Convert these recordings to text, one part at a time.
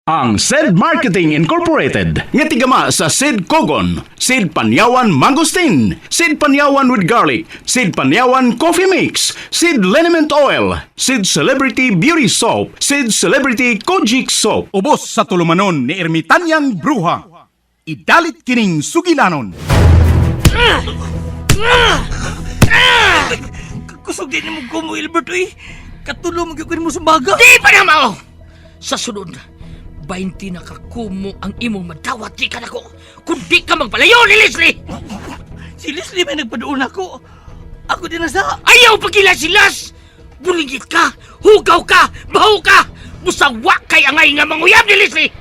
Ang Sed Marketing Incorporated nga tigama sa Sid Kogon, Sid Panyawan Mangosteen, Sid Panyawan with Garlic, Sid Panyawan Coffee Mix, Sid Liniment Oil, Sid Celebrity Beauty Soap, Sid Celebrity Kojic Soap. Ubos sa tulumanon ni Ermitanyang Bruha. Idalit kining sugilanon. Kusog din mo ko mo, Ilbert, uy. Katulo mo gyud mo sa baga. Di pa na mao! Sa sunod, 20 na kakumo ang imong madawat di ka nako. Kung di ka magpalayo ni Leslie! Si Leslie may nagpaduon ako. Ako din na sa... Ayaw pagila si Las! Bulingit ka! Hugaw ka! Baho ka! Busawa kay angay nga manguyab ni Leslie!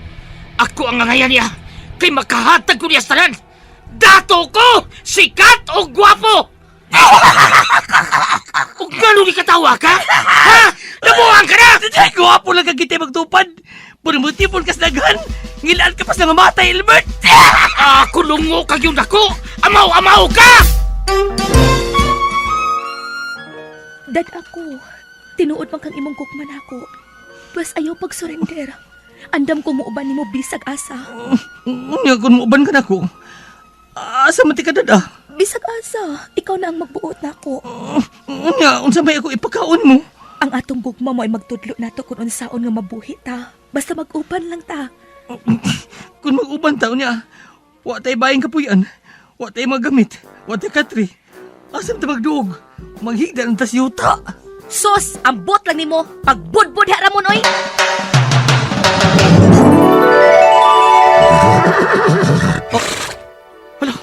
Ako ang angayan niya kay makahatag ko niya sa tanan! Dato ko! Sikat o gwapo! O gano'n ni katawa ka? Ha? Nabuang ka na! Ay, gwapo lang kag kita magtupad. Puro kas daghan. Ngilaan ka pa sa mamatay, Ilbert. Ako lungo kag yung dako! Amaw-amaw ka! Dad ako, tinuod man kang imong gugma nako. Pwes ayaw pag-surrender. Andam ko muuban nimo bisag asa. Unya, kung muuban ka na ko. Asa man ti ka dada? Bisag asa, ikaw na ang magbuot nako. Unya, unsa may ako ipakaon mo? Ang atong gugma mo ay magtudlo nato kung unsaon nga mabuhi ta. Basta mag-uban lang ta. Kung mag-uban ta, unya, wa tay bayang kapuyan. Wa tay magamit. Wa tay katri. Asam ta magduog? Maghigda ng tas yuta. Sos, ambot lang nimo. Pagbudbud ha ramon oy. Wala.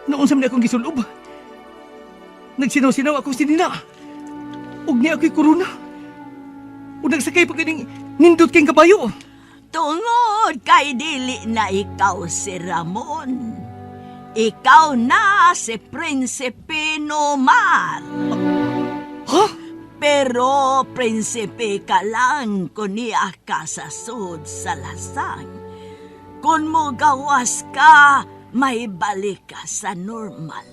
Noon sa akong gisulob. Nagsinaw-sinaw akong sinina. Ug niya ako'y korona. Ug nagsakay pa kining nindot kayong kabayo. Tungod kay dili na ikaw si Ramon. Ikaw na si Prinsipe Nomar. Ha? Pero prinsipe ka lang kung niya ka sa sud sa lasang. Kung mo gawas ka, may balik ka sa normal.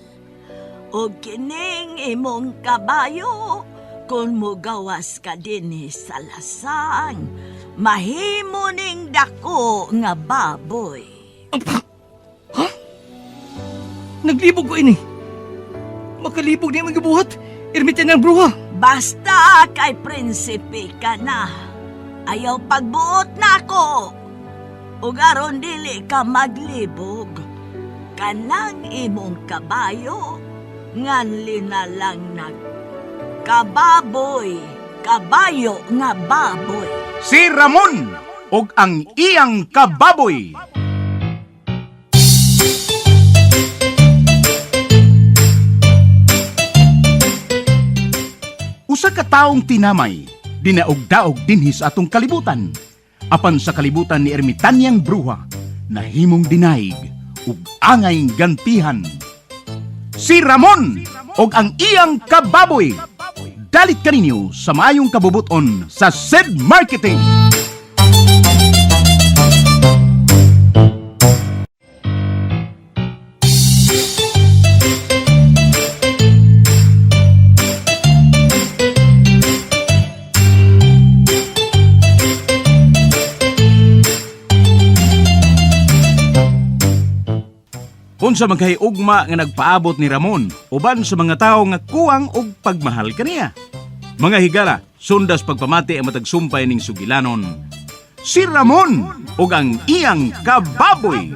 O kining imong kabayo, kung mo gawas ka dinhi sa lasang, mahimo ning dako nga baboy. Naglibog ko ini. Makalibog niya magibuhat. Ermitan ng bruha. Basta kay prinsipe ka na. Ayaw pagbuot na ako. Ug aron dili ka maglibog. Kanang imong kabayo, nganli na lang nag kababoy, kabayo nga baboy. Si Ramon og ang iyang kababoy. Usa ka taong tinamay, dinaog-daog dinhi sa atong kalibutan. Apan sa kalibutan ni Ermitanyang Bruha, nahimong dinaig ug angay gantihan. Si Ramon og ang iyang kababoy. Dalit kaninyo sa maayong kabubuton sa Sed Marketing. Unsa man kay ugma nga nagpaabot ni Ramon uban sa mga tawo nga kuwang og pagmahal kaniya. Mga higala, sundas pagpamati ang matag sumpay ning sugilanon. Si Ramon ug ang iyang kababoy.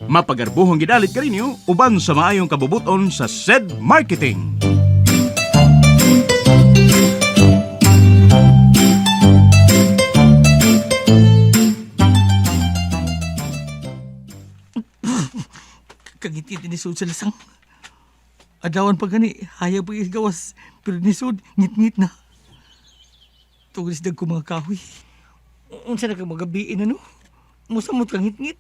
Mapagarbuhong gidalit kaninyo uban sa maayong kabubuton sa said marketing. Kagiti ni sud sa lasang. Adawan pa gani, hayag pa gawas. Pero ni sud, ngit-ngit na. Tugis dag ko mga kahoy. Unsa na ka magabiin ano? Musamot ka ngit-ngit.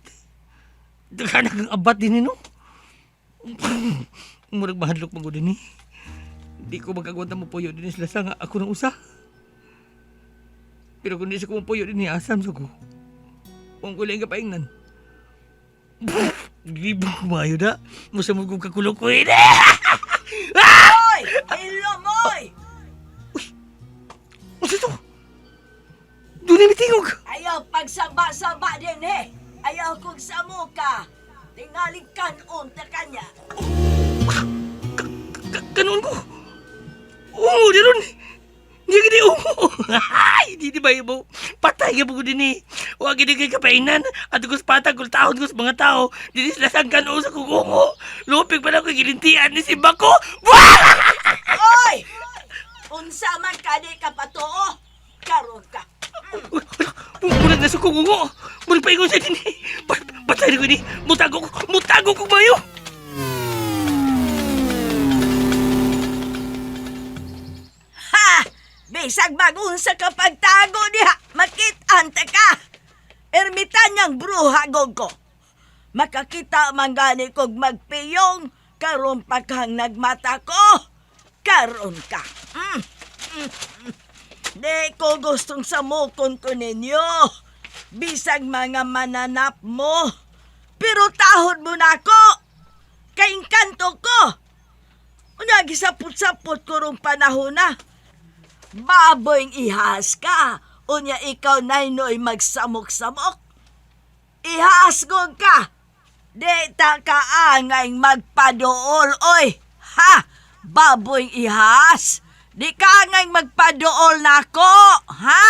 Daghan na kang abat din no? Murag mahadlok man ko din eh. Di ko magkagwanta mo puyo din sa lasang. Ako nang usa. Pero kung di sa ko mapuyo din asam sa ko. Kung kuling ka paingnan. Libog kumayo na. Musamot kong kakulong-kuhin. Hoy! Hello, moy! Unsa to? Doon na mitingog. Ayaw pag pagsaba-saba din eh. Ayaw kong samuka. Tingaling kanon ta kanya. Kanon ko. Ungo di ron. Hindi gini ungo. Ay, di di ba ibo? Patay ka po ko din eh. Huwag gini kay kapainan. At kus patag kung taon kus mga tao. Di sila sangkan sa kugungo. Lupig pa na ko gilintian ni si Bako. Buah! Oy! Unsa man kani ka patuo? Karon ka. Murag na sa kugungo. Murag pa ingon siya din eh. Patay na ko ni. Mutago ko. Mutago ko mayo. Ha! Bisag magunsa ka pagtago diha, makit-an ta ka. Ermitanyang bruha gog ko. Makakita man gani kog magpiyong, karon pa kang nagmata ko. Karon ka. Mm. Mm. Mm. Di ko gustong samukon ko ninyo. Bisag mga mananap mo. Pero tahod mo na ako. Kay engkanto ko. Unya gisapot-sapot ko rong panahon na. Baboy ihas ka. Unya ikaw nainoy magsamok-samok. Ihas ko ka. Di ta kaangay magpadool, oy. Ha! Baboy ihas. Di ka angay magpadool nako, ha?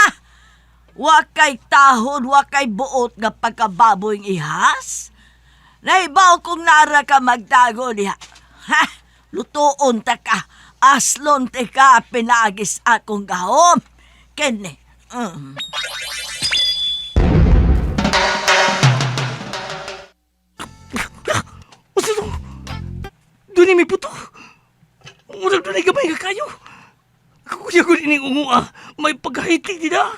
Wa kay tahod, wa kay buot nga pagkababoy ihas. Naibaw kong nara ka magtago diha. Ha? Lutuon ta ka. Aslon te ka pinagis akong gahom. Kene. Mm. Usa to. Doon may puto. Murag doon ay gamay ka kayo. Kuya ko din yung ungo ah. May pagkahitik din ah.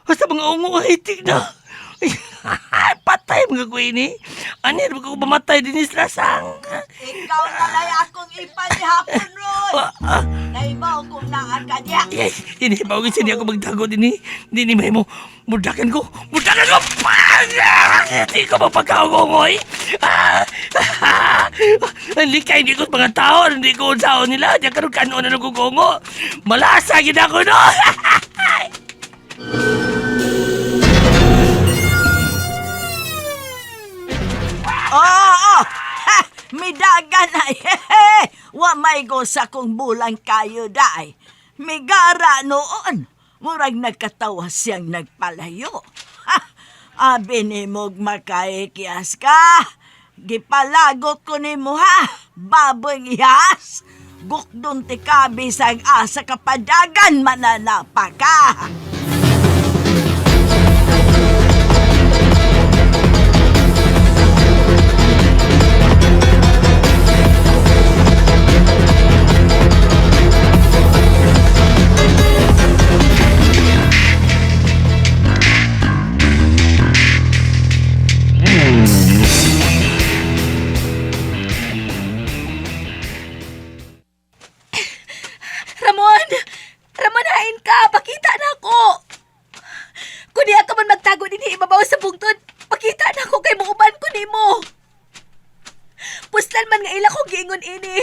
Hasta mga ungo hitik na. Ay, patay mga ko ini. Ani ba ko mamatay din is lasang. Ikaw na lang akong ipanihapon ron. Ah, ah. Naibaw kong naa ka diha. Ay, ini ba ko hindi ako magtago din eh. Hindi ni may mo. Mudakan ko. Mudakan ko. Pag! Hindi ko mapagkaungoy. Ah! Ah! Hindi kay hindi ko mga tao. Hindi ko tao nila. Diyan karon kanon na nagugongo. Malasa gid ako no. Oo! Ha! Midagan na. Hehe! Wa may go sa kong bulang kayo day. Migara noon. Murag nagkatawa siyang nagpalayo. Ha! Abi ni mog makaikias ka. Gipalagot ko ni mo ha. Baboy ihas. Gukdon ti ka bisag asa kapadagan mananapa ka. Ramon! Ramon, hain ka! Pakita na ako! Kung diha ka man magtago din ibabaw sa bungtod, pakita na ako kay muuban ko nimo. Puslan man nga ila ko giingon ini.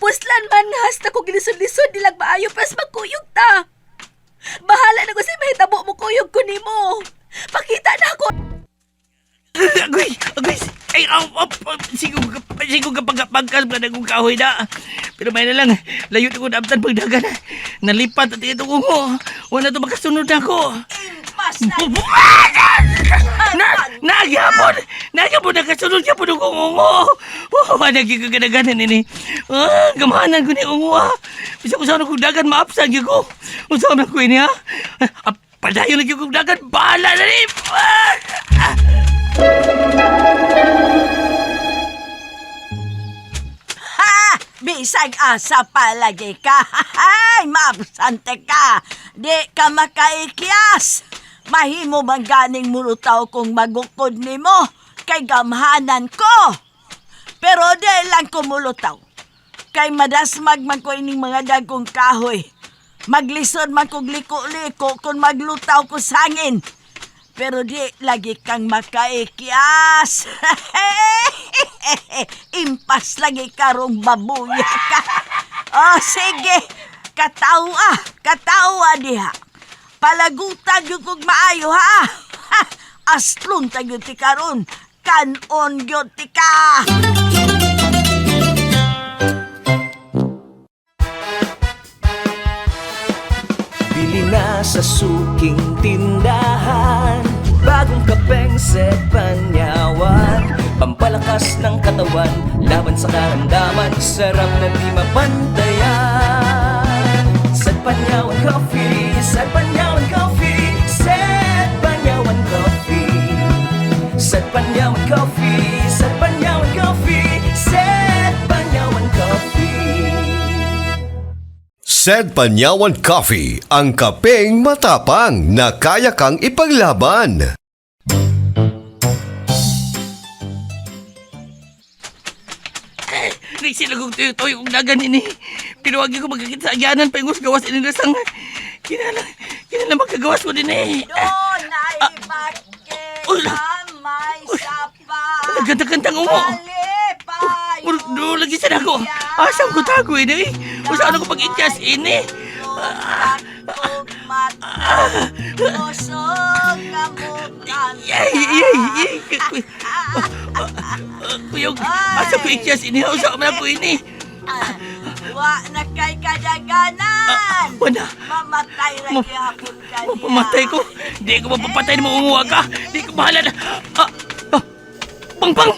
Puslan man nga hasta ko gilisod-lisod dilag maayo pas magkuyog ta. Bahala na ko sa mahitabo mo kuyog ko nimo. Pakita na ako. Agoy! Agoy! Ay, aw, aw, aw, sigo ka, sigo ka pagkapagkas ba na kong kahoy na. Pero may na lang, layo na ko naabtan pagdagan. Nalipat at ito ko. Wala to makasunod na ako. Impas na. Na, nagyapon! Nagyapon, nakasunod ka po ng ungo! Oh, nagkikagadagan ini. Ah, gamahanan ko ni ungo ah. Bisa ko sana kong dagan maapsan gyud ko. Unsa man ko ini ha? Ah, padayon lagi kong dagan, bahala na ni. Ah! Ha! Bisag asa palagi ka. Ay, maabsante ka. Di ka makaikyas. Mahimo man ganing mulutaw kung magukod nimo kay gamhanan ko. Pero di lang kumulutaw. Kay madasmag man ko ining mga dagkong kahoy. Maglisod man kog liko-liko kung maglutaw ko sangin. Pero di lagi kang makaikyas. Impas lagi karong babuya ka. Oh, sige. Katawa, katawa diha. Palagutan yung kog maayo ha. Ha! Aslon ta gyud ti karon. Kanon gyud ti ka. Bili na sa suking tindahan. Bagong kapeng Panyawan, pampalakas ng katawan, laban sa karamdaman. Sarap na di mapantayan. Sa Panyawan Coffee, sa Panyawan Coffee, sa Panyawan Coffee. Sa Panyawan Coffee, sa Panyawan Coffee, sa Panyawan Coffee. Said Panyawan Coffee, ang kapeng matapang na kaya kang ipaglaban. Nagsilagong tuyo-tuyo kong dagan ini. Pero wag ko magkakita sa agyanan pa yung gawas ini lasang. Kinala, kinala magkagawas ko din eh. Doon ay Uy! may sapa. Nagkanta-kantang umo. Malipayon Murag do lagi sa nako. Asam ko tago ini eh. Usa ano ko pag-ikyas ini. Tagtog mata, busog ka mo Yay, yay, yay. Kuyog, asa ko ikyas ini. Usa man ako ini. Wa na kay kadaganan. Wala. Mamatay ra gihapon ka niya. Mapamatay ko. Di ko mapapatay na maunguha ka. Di ko bahala na. Ah, ah, pangpang!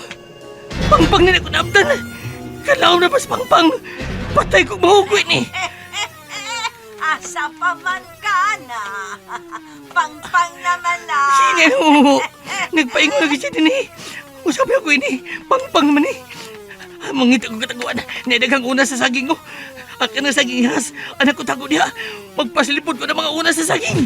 Pangpang na ko naabdan. Kalaw na pas pangpang. Patay ko mahugoy ni. Asa pa man ka na. Pangpang naman na. Sino ang umungo? Nagpaingon lagi siya din eh. Usabi ako ini. Pangpang naman eh. Mangita ko kataguan. Naidaghang una sa saging ko. Akin ang saging has. Anak ko tago niya. Magpasilipod ko ng mga una sa saging.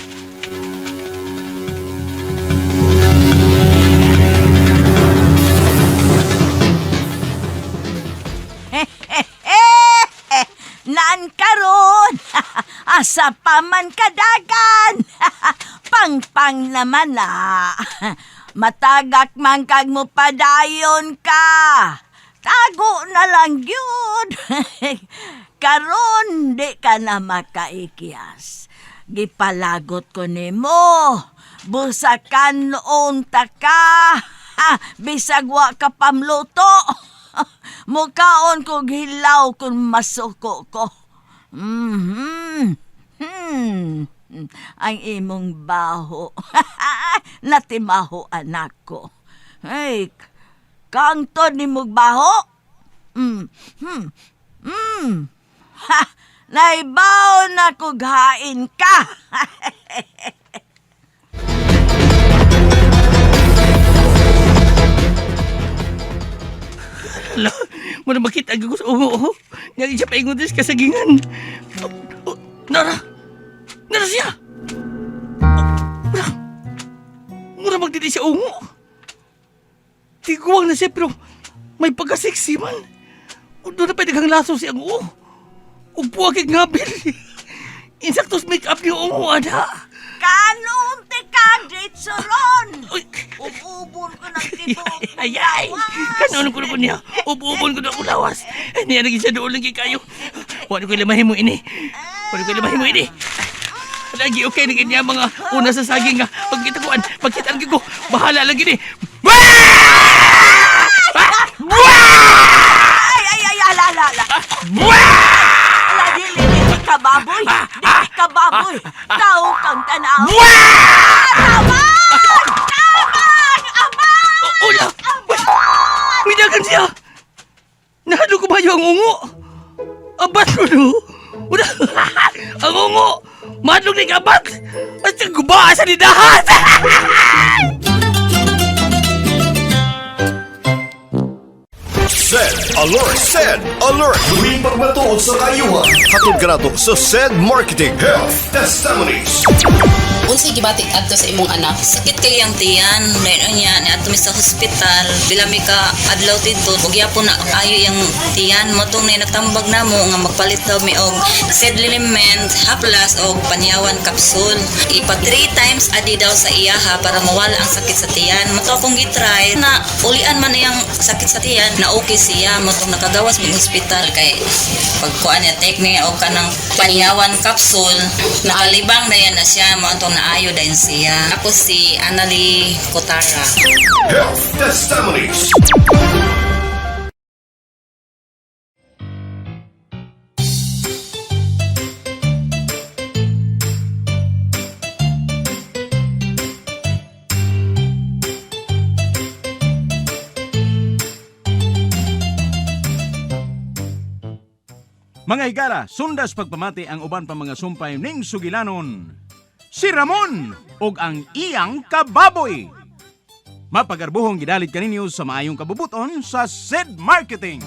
Naan karon? Asa pa man kadagan? Pangpang naman na. Matagak man kag mo padayon ka. Tago na lang yun. Karon di ka na makaikyas. Gipalagot ko nimo. Busakan noon ta ka. Ha, bisag wa ka pamluto. Mukaon kog hilaw kung masuko ko. Mhm. Hmm. Ang imong baho. Natimaho anak ko. Ay, kangto ni mong baho? Mm. Hmm. Mm. Ha, naibaw na kog hain ka. Ala, mo na makita ang gusto ungo oh. Nga siya paingon din sa kasagingan. Oh, oh, Nara! Nara siya! Oh, Mura! Mura magdidi siya ungo. Tiguang na siya pero may pagka-sexy man. Doon na pwede kang laso siya ang ungo. Upo kay ngabil. Insaktos make-up ni ungo, ada. Kanon ti ka ditsuron. Uy! Ububon ko ng tibok. Ay, ay! Kanon ko na ko niya. Ubo-ubon ko na ako lawas. Niya naging siya doon lagi kayo. Wala ko ilamahin mo ini. Wala ko ilamahin mo ini. Lagi okay na ganyan mga una sa saging nga. Pagkita ko, pagkita ang ko, bahala lang gini. Ay, ay, ay, ala, ala, ala. Ala, dili, dili ka baboy. Dili ka baboy. Tao kang tanaw. Tabang! Tabang! Abang! Ula! Midagan siya! Nahalo ko ba yung ungo? Abat ko no? Una! Ang ungo! Madlong ni abat! At guba sa nidahan! Sed Alert! Sed Alert! Tuwing pagmatuod sa kayuhan. Hatod kanato sa Sed Marketing Health Testimonies. Unsay gibati adto sa imong anak? Sakit kay ang tiyan, meron niya niadto mi sa hospital, pila mi ka adlaw didto, ug gyapon na ayo yang tiyan mo tong nay nagtambag namo nga magpalit daw mi og sedliment, haplas og panyawan capsule. Ipa 3 times a day daw sa iyaha para mawala ang sakit sa tiyan. Mo to akong gitry na ulian man niyang sakit sa tiyan na okay siya mo tong nakagawas mig hospital kay pagkuan niya take niya og kanang panyawan capsule, nakalibang na yan na siya mo atong naayo dayon siya. Ako si Annalie Kotara. Health Testimonies. Mga higala, sundas pagpamati ang uban pa mga sumpay ning sugilanon. Si Ramon ug ang iyang kababoy. Mapagarbuhong gidalit kaninyo sa maayong kabubuton sa SED Marketing.